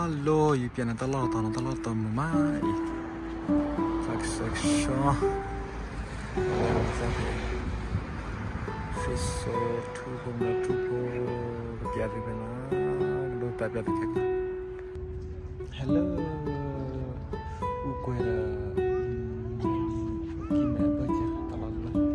Hello, ယပျဲန့ၣ်တၢ်လီၢ်တတီၤနီၤ, တၢ်လီၢ်တတီၤမုာ်မးအံၤ, သးကဆှီ, ဖ့ၣ်စိထူဖိမ့ၢ်ထူဖိ, ကပျဲသုဖဲလီၤ, ကဒိးပျဲသုခဲကီး, Hello, အူကွဲၤဒီး, ကံၢ်မဲဘၢၣ်ကဲတၢ်လီၢ်တလီၢ်.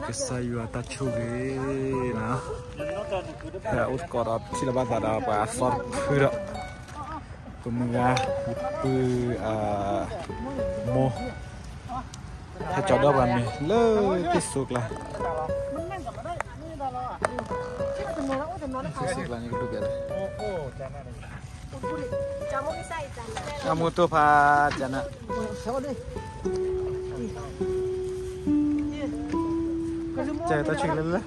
ကစၢ်ယွၤတၢ်ဆိၣ်ဂ့ၤနီၤ, ဖဲအိၣ်သကိးဒီးထံၣ်လိာ်ဘၣ်သးဒီးပှၤအသီတဖုဒီး, ပမုၢ်ဂၤ, ယပုၢ်, မိၢ်, ဟဲကၠီဒီးပှၤမ့ၢ်လၢသ့ၣ်စိကျါ, သ့ၣ်စိကျါန့ၣ်ကဒိးပျဲလၢ တၢ်မူတိၢ်ဖးကနၣ်, ကဲတၢ်ဆိၣ်ဂ့ၤလၢလၢ,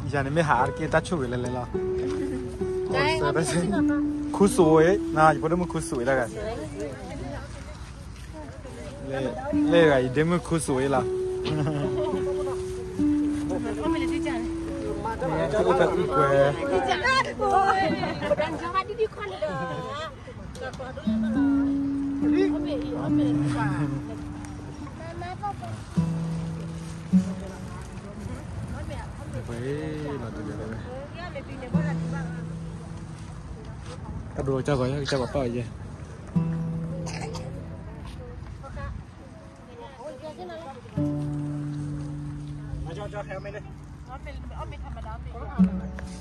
ယၤန့ၣ်မ့ၢ်ဟးအါတက့ၢ်တၢ်ဆိၣ်ဂ့ၤလၢလၢလီၤ, ခူသူၣ်ဝဲ, ယဖိဒိၣ်မုၣ်ခူသူၣ်ဝဲတဂၤ လၢဂၤအံၤဒ့မုၣ်ခူသူၣ်အံၤလီၤ, အိၣ်ဖဲအူကွဲၤ, တၢ်ဒိးကၢ်ဂီၤယဲၢ် ကစၢ်ပှၤပာ်အီၤယဲၢ်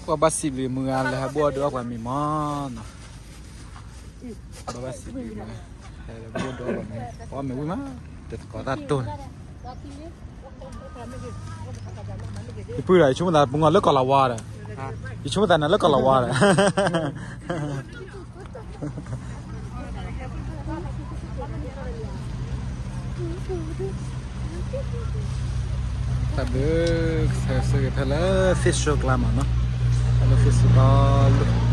ပှၤဘၣ်စံးဘျုးမုၢ်ဂၤလၢဟဲဘိၣ်အီၣ်ဒုးအီၣ်ပှၤမံၤမးနီၤ, ပှၤဘၣ်စံးဘျုးမုၢ်ဂၤ ဟဲဘိၣ်အီၣ်ဒုးအီၣ်ပှၤမံၤ ပှၤမ့ၢ်ဝံၤမး တသကိးတၢ်တိၢ်န့ၣ် ယပုၢ်ဒီး ယဆိကမိၣ်သးပှၤမုၢ်ဂၤလၢကီၢ်လၤဝါဒီး ယဆိကမိၣ်သးနၤလၢကီၢ်လၤဝါဒီး တၢ်ဘျုးကစၢ်ယွၤဆိၣ်ဂ့ၤဖဲလၢ Facebook ကျါမးနီၤ, ဖဲလၢ Facebook လီၤ